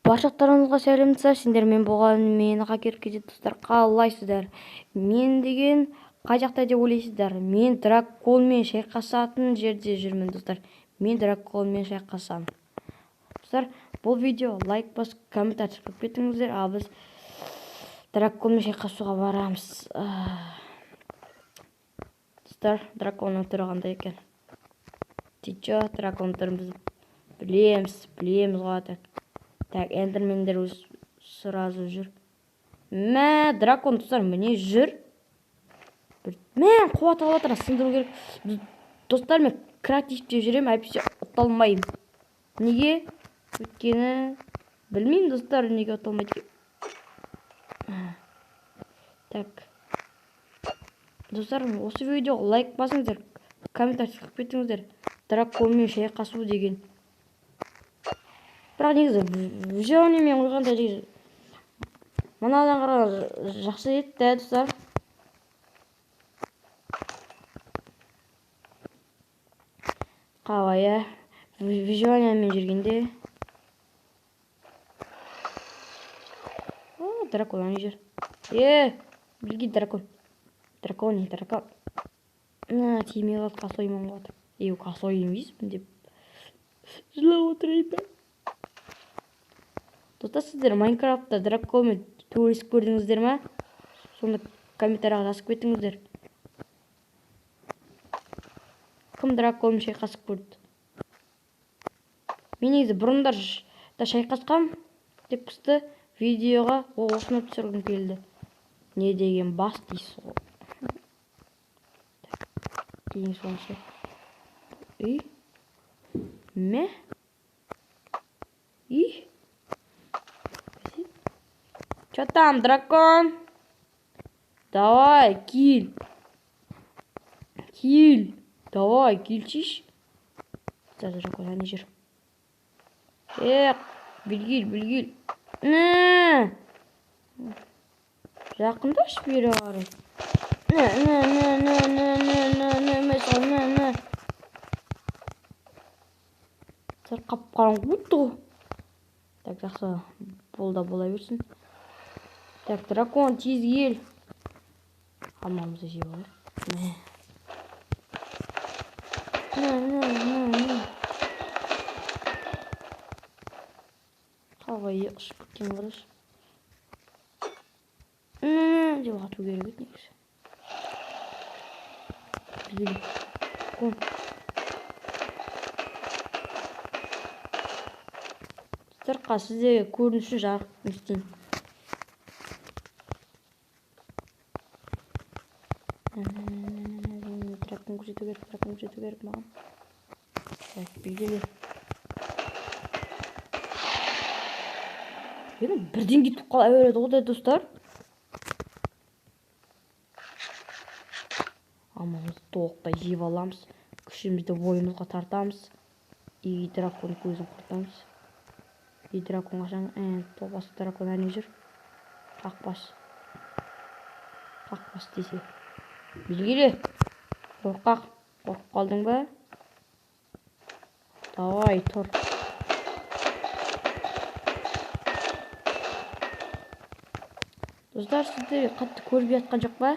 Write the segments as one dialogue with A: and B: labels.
A: Баршақтарыңызға сәлем достар, сендермен болған мен Хакер KZ. Достар, қалайсыздар? Мен деген қай жақта деп ойлайсыздар? Мен драконмен шайқасатын жерде жүрмін, достар. Мен драконмен шайқасамын. Достар, бұл видео лайк басып, комментарий жазып кетіңіздер, ал біз драконмен шайқасуға барамыз. Достар, драконның түрі қандай екен? Тичо, драконның түрін біз білеміз, білеміз ғой. Так. Так, эндермендер өз сразу жүр. Мә, дракон, достар, міне жүр. Мә, қуат алып жатыр, сындыру керек. Достар, мен креативте жүремін, әйтпесе ұта алмаймын. Неге? Өйткені білмеймін, достар, неге ұта алмайды. Так. Достар, осы видеоға лайк басыңыздар, комментарий жазып кетіңіздер. Драконмен шайқасу деген. Бірақ негізі выживаниемен қойғанда негізі мынадан қарағанда жақсы еді да, достар. Қалай, ә? Выживаниемен жүргенде. О, дракон ана жер. Білги дракон. Дракон, не дракон. На, тимей қалды, косоймын ғой. Ей, косой емеспін деп. Жылап отырайын ба? Достар, сіздер Майнкрафтта драконмен төбелесіп көрдіңіздер ма? Соны комментарияға жазып кетіңіздер. Кім драконмен шайқасып көрді? Мен негізі бұрындар да шайқасқам деп қысты видеоға осыны түсіргім келді. Не деген бас дейсіз ғой. Ең соңғысы. Үй? Мә? Үй? Чё там, дракон? Давай, кил. Кил. Давай, килчиш. Дракон, ане жүр. Білгил, білгил. На! Жақындашы бері қарай. На, на, на, на, на, на, на, на, на, на, на. Қап-қараңғы өтті ғой. Так, жақсы. Бол да бола берсін. Так, дракон, тез кел. Алмамызды жеп алайық. На, на, на, на. Қалай ұшып кеткен қарашы. На, деп ату керек еді негізі. Дракон. Достар, сіздерге көріну үшін жарық не істейін. Дракон көрсету керек, дракон көрсету керек маған. Так, белгілі. Енді бірден кетіп қала береді ғой да, достар. Алмамызды толықтай жеп аламыз. Күшімізді бойымызға тартамыз. И дракон көзін құртамыз. И дракон қашан, тоқбас дракон әне жүр. Қақбас. Қақбас десе. Белгілі. Қорқақ. Қорқып қалдың ба? Давай, тұр. Достар, сіздер қатты көрбей жатқан жоқ па?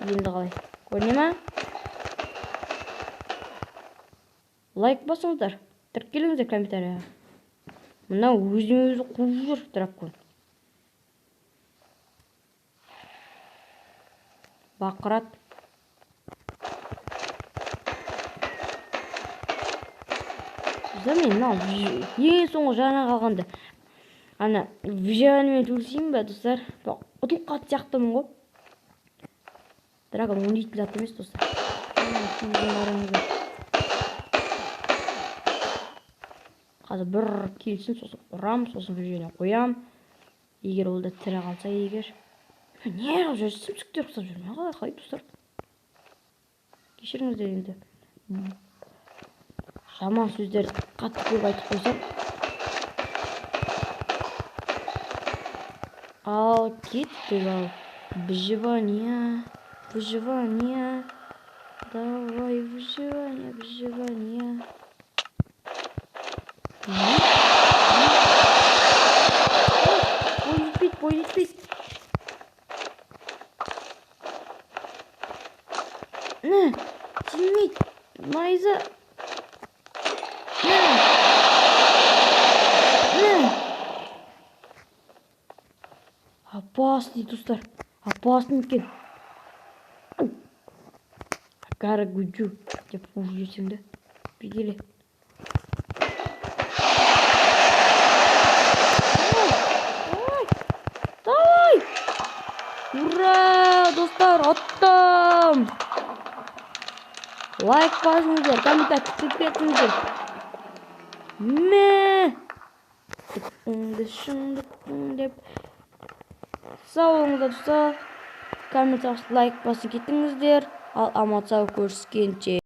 A: Енді қалай? Көріне ма? Лайк басыңыздар. Тіркеліңіздер комментарияға. Мына өзін өзі қуып жүр дракон. Бақырат. Мен мынау ең соңғы жаңа қалғанды ана выживаниемен төбелесейін ба, достар? Ұтылып қалатын сияқтымын ғой. Дракон ойнайтын зат емес, достар. Қазір бір келсін, сосын ұрам, сосын выживание қоям. Егер ол да тірі қалса, егер. Не қылып жүр? Сімсіктер ұқсап жүр ме? Қалай, қалай, достар? Кешіріңіздер енді. Жаман сөздер қатты көп айтып қойсам. Ал кеттік, ал. Выживание. Выживание. Давай, выживание, выживание. Бой жетпейді, бой жетпейді. Не, тимейді. Найза. Не. Не. Опасный, достар. Опасный екен. Акара гуджу деп қуып жіберсем де. Бігеле. Давай! Давай! Ура! Достар, ұттым! Лайк басыңыздар, комментарий күтіп кетіңіздер. Мә! Шыңды деп. Сау болыңыздар, достар. Комментарий, лайк басып кетіңіздер. Ал аман сау көріскенше.